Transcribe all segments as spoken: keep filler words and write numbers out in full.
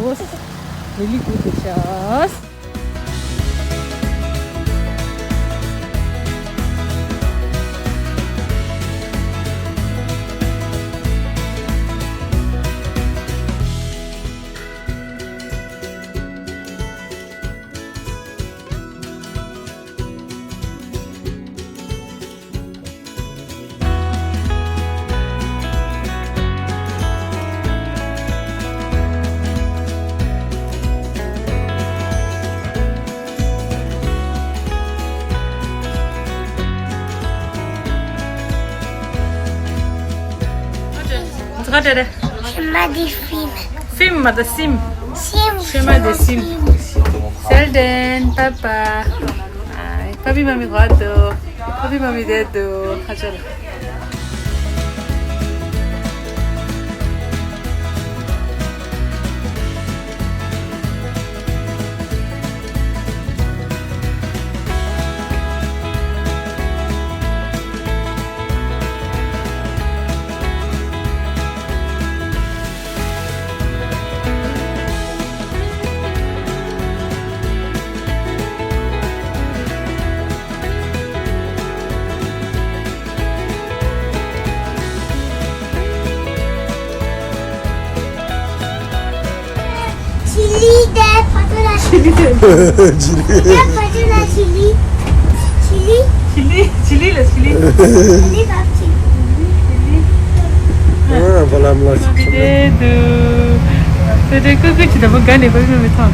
Really good dishes. Chemin des films. Film མ་ད་སིམ། Sim. Chemin des Sims. Selden, papa. Ai, papi mami gado. Papi mami dedo. Hajal. Chili de patola. Chili de. Chili. De patola chili. Chili. Chili, chili la chili. Chili bab chili. Ah, balam la. Chili de. Sede kuku chi da bu gane bu mi thon.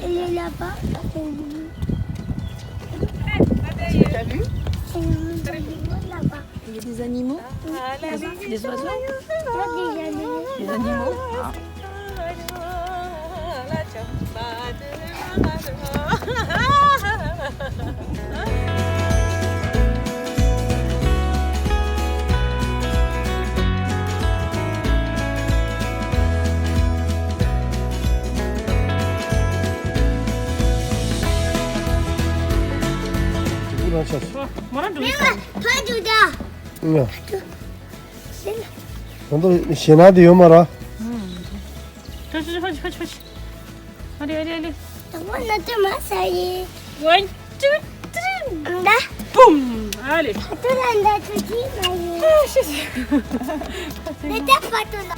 Elle est là-bas. T'as vu ? Euh, là-bas. Il y a des animaux. Des oiseaux. Des animaux. ང་ཚོ་ཞེད་སྣང་དེ་ཡོད་མ་རེད། ཕྱོགས་ཕྱོགས་ཕྱོགས་ཕྱོགས། ཨ་རེ་ཨ་རེ་ཨ་རེ། དང་པོ་ན་དུ་མ་ས་ཡི། One, two, three. འདའ། Boom. ཨ་ལེ། ཕ་ཏུ་ལ་འདའ་ཐུ་ཅི་མ་ཡི། ཨ་ཤི་ཤི། ནི་ད་ཕ་ཏུ་ལ།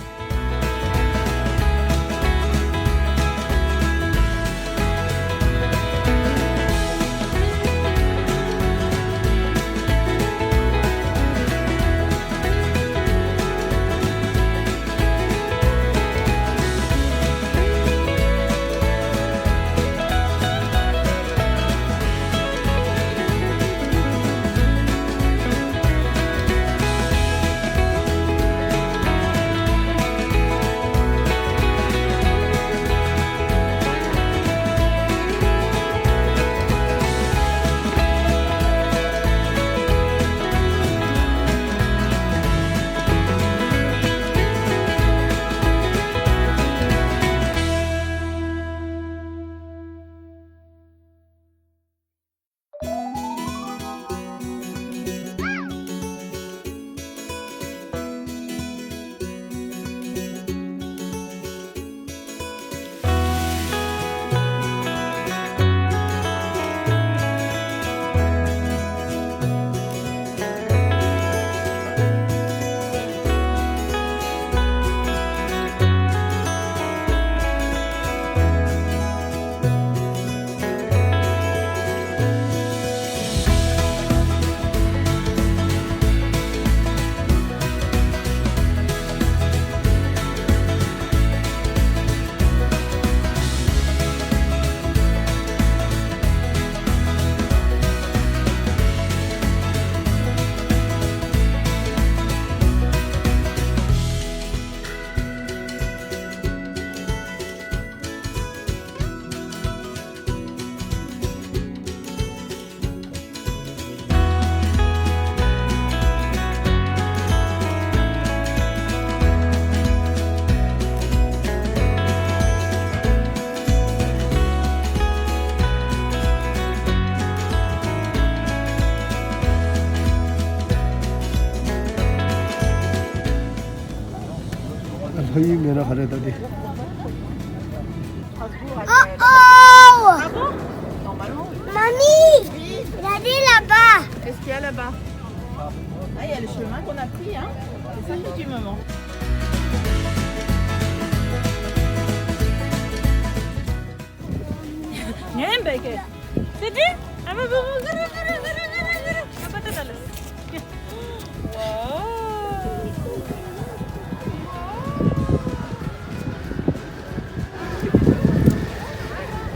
ཕ་ཡུལ་མེད་ན་ག་རེ་ད་དེ། Oh, oh! Normalement, oui. Regardez là-bas. Qu'est-ce qu'il y a là-bas? Ah, il y a le chemin qu'on a pris, hein. C'est ça qui est du moment.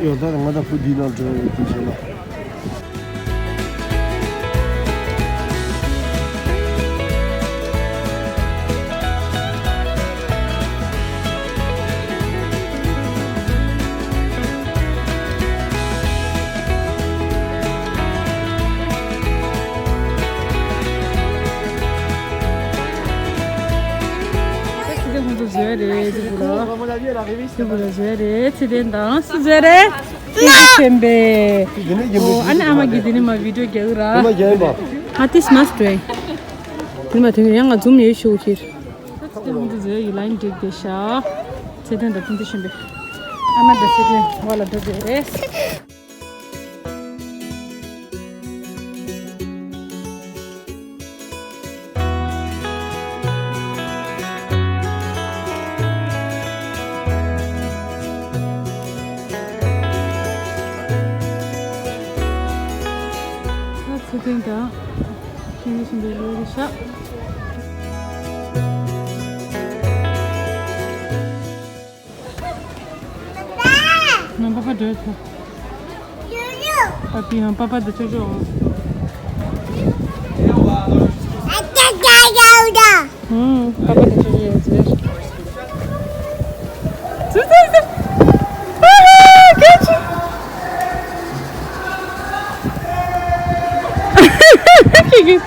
ཡོད་ད་ང་ད་ཕུ་འདི་ནང་འགྲོ་ཡོད་ཀྱི་ཞེ་ན། ཁྱེད་ཁོང་ཚོ་བཟོས་རེད་ཅེས་ལ། ཅེས་ལ་བཟོས་རེད། ཚེ་བརྟན་དང་སུ་བཟོས་རེད། ཨོ་ཨ་ནི་ཨ་མ་གི་དེ་ནི་མ་བི་ཌིའོ་རྒྱག་གི་ར། ཨ་ཏིས་མ་སི་ཏྲེ། དེ་མ་དེ་ནི་ཡང་ང་ཛུམ་ཡོད་ཤོག་ཁྱེར། ཚེ་བརྟན་ཁོང་ཚོ་བཟོས་ཡི་ལན་འགྲིག་བསྡད་ཤག་ཚེ་བརྟན་དང་ཕུན་ཚོགས་ཆེན་པོས། ཨ་མ་དང་ཚེ་བརྟན་བ་ལ་འགྲོ་བསྡད་རེད། ཚེ་བརྟན་དང་ཁྱིམ་མི་གསུམ་པའི་ལོ་རེ་ཤག་ང་པ་པ་འགྲོ་ཐུབ། པ་པི་ཡང་པ་པ་དེ་ཆོ་ཆོ། ཨང་པ་པ་དེ་ཆོ་ཆོ་ཡོད་ཟེར། ཙི་ཙི་ཙི། ཨ་ཧ་ཀ་ཅི། ཀི་ཀི།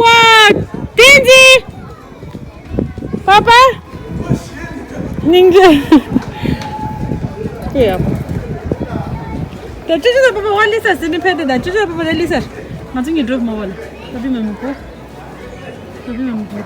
ཝ། བསྟན་འཛིན། པ་པ། སྙིང་རྗེ། ཀེ་ཡ། ད་ཅི་ཅི་ད་པ་པ་ཝ་ལི་ས་སི་ནི་ཕེ་ཏེ་ད་ཅི་ཅི་ད་པ་པ་ད་ལི་ས། ང་ཚོ་ངི་འགྲོ་མ་བ་ལ། ད་པི་མ་མི་གོ། ད་པི་མ་མི་གོ།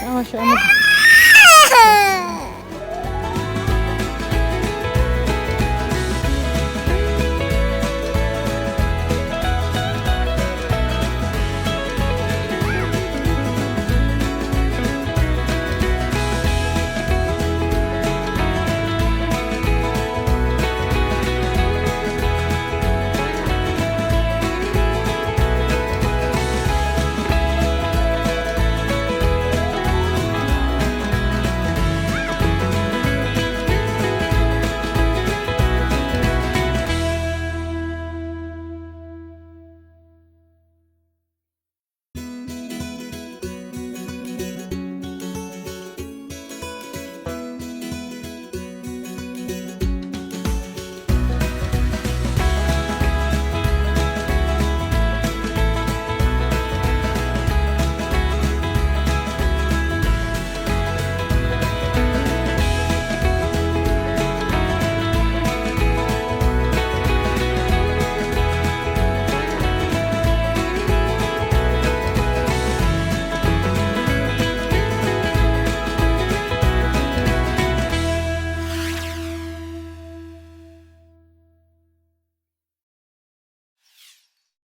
ཨ་མ་ཤོག་ཨ་མ།